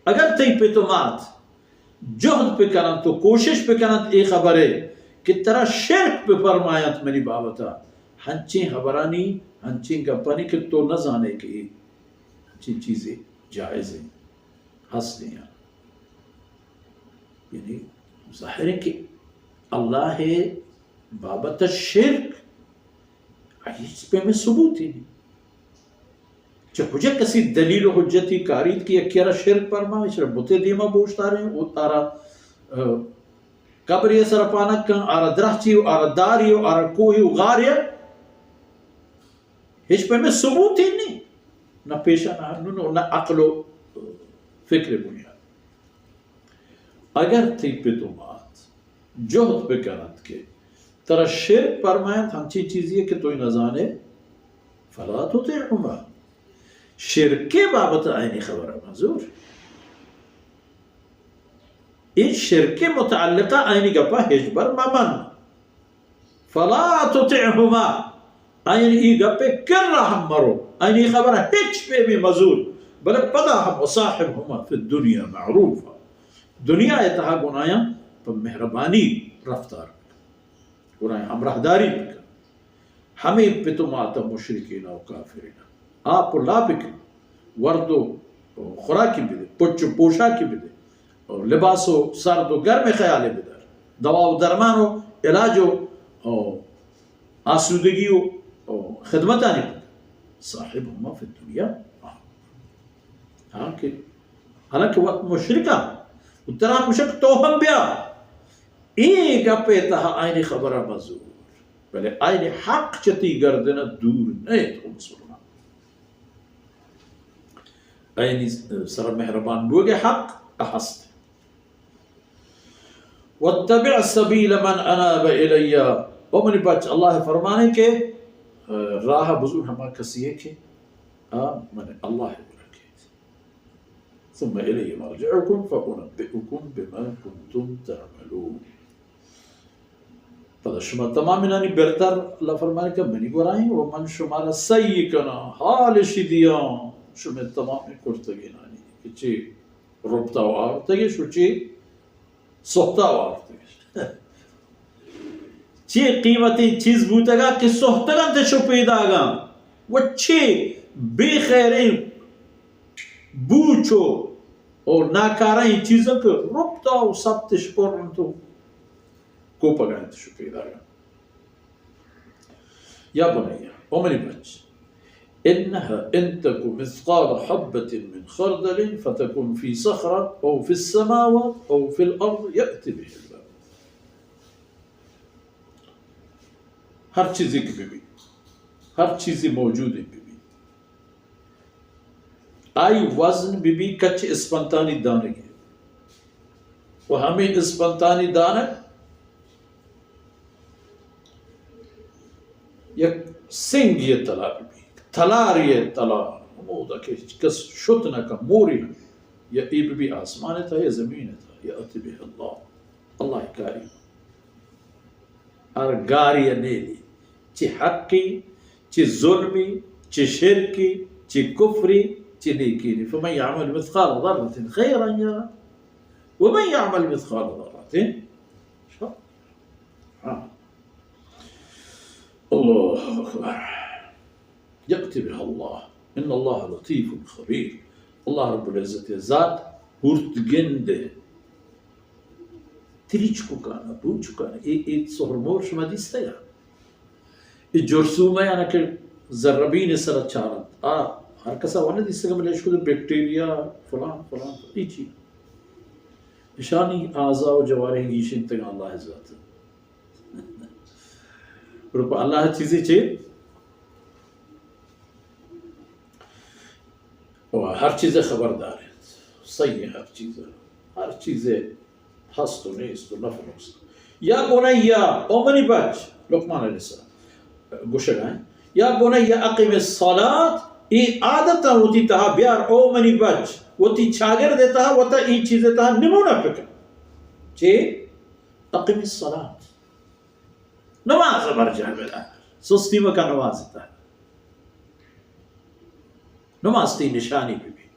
اگر تئی پت و مات جہد بکننت و کوشش بکننت اے خبرے کہ ترا شرک بپرماینت منی بابتا، ہنچیں خبرانی، ہنچیں گپانی کہ تو نزانے کہ اے ہنچیں چیزے جائز انت، ہست انت۔ یعنی ظاہر ہے کہ اللہ بابت شرک ہچ پیمیں ثبوتے نی۔ چہ کجا کسی دلیل و حجتی کاریت کہ یکے را شرک پرما، ایشرا بتے دیما بوشتاریں و تارا، آ، قبرے سر پانک کن، آرا درخچی و آرا داری و آرا کوہی و غاری، ہچ پیمیں ثبوتے نی، نہ پیشہ نہ ہنون و نہ عقل و فکر بنیاد۔ اگر تئی پت و مات جہد بکننت کہ ترا شرک پرماینت ہنچیں چیزے کہ تو نزانے، فلا تطعهما، شرکے بابت آیانی خبرا مزور۔ اے شرکے متعلقہ آیانی گپا ہچبر ممن۔ فلا تطعهما، آیانی ای گپے کرا ہم مرو، آیانی خبر ہچ پیمے مزور، بلے پدا ہم وصاحبهما في الدنيا معروفا، دنیا ء تہا گوں آیاں پہ مہربانی رفتار بکن، گوں آیاں ہمراہداری بکن۔ ہمے پت و مات ء مشرکین ء و کافرین ء آپ و لاپ کن، ورد و خوراکی بدے، پچ و پوشاکی بدے، لباس و سرد و گرم خیالے بدار، دوا و درمان و علاج و، و آسودگی و، و خدمتانی بکن۔ صاحبهما في الدنيا، ہاں کہ حالانکہ وقت مشرکا و ترا گوشک تو ہم بیا، اے گپے تہا آیانی خبرا مزور، بلے آیانی حق چہ تئی گردن دور نیت او مسلمان۔ آیانی سر مہربان بوگ حق ہست۔ واتبع سبيل من أناب إلي۔ او منی بچ، اللہ فرمانے کہ، آ، راہ بزور ہما کسی ہے کہ، آ، من اللہ برکیت۔ ثم إلي مرجعكم فأنبئكم بما كنتم تعملون۔ پدا شما تمامینانی برتر اللہ فرمانے کہ منی گورائیں و من شما را سہی کناں، حال شی دیاں، شما تمامیں کرتگینانی کہ چی ربطا و آورتگش و چی سہتا و آورتگش۔ چی قیمتی چیز بوتگا کہ سہتگنت شو پیداگا و چی بے خیریں بوچ و، و ناکاریں چیزاں کہ ربطا و سبتش پر انت و کوپگا انت شو پیداگا۔ یا بنی، او منی بچ، إنها إن تك مثقال حبة من خردل فتكن في صخرة أو في السماوات أو في الأرض يأت بها الله۔ ہر چیزے کہ ببی، ہر چیزے موجود ببی، آئی وزن ببی کچ اسپنتانی دانگے و ہمے اسپنتانی دانگ یک سنگے طلا ببی، تلارے طلا، ہمودا کہ ہچ کس شت نہ کن، موری نہ، یا اے ببی آسمان تہا یا زمین تہا، يأت بها الله، اللہ کاری۔ ہر گاری ء نیلی، چہ حقی، چہ ظلمی، چہ شرکی، چہ کفری، چہ نیکی نی۔ فمن يعمل مثقال ذرة خيرا يره ومن يعمل مثقال ذرة شرا۔ ہاں۔ اللہ اکبر۔ يأت بها الله، إن الله لطيف خبير۔ اللہ رب العزت ء ذات ہورت گند ء تریچکوکان ء بوچکان ء۔ اے، اے سہر مور شما دیستگ ء؟ اے جرثومہ یعنی کہ زربین ء سر ء چارنت۔ آ ہر کس ء ونہ دیستگ، بلے اشکد بیکٹیریا فلان فلان اے چی۔ اشانی اعضا و جوارح گیشینتگ اللہ ء ذات۔ گڑا پہ اللہ چیزے چے؟ و ہر چیزے خبردار انت۔ صحیح ہے ہر چیزے۔ ہر چیزے ہست و نیست و نفع و نقصان۔ یا بنی، او منی بچ، لقمان علیہ السلام گوشگا انت، یا بنی اقم الصلاة، ای عادت وتی تہا بیار، او منی بچ، وتی چاگرد تہا، وتا ای چیز تہا نمونہ بکن۔ چے؟ اقم الصلاة۔ نماز برجاہ بدار۔ سستی مکن نماز تہا۔ نماز تئی نشانی ببی۔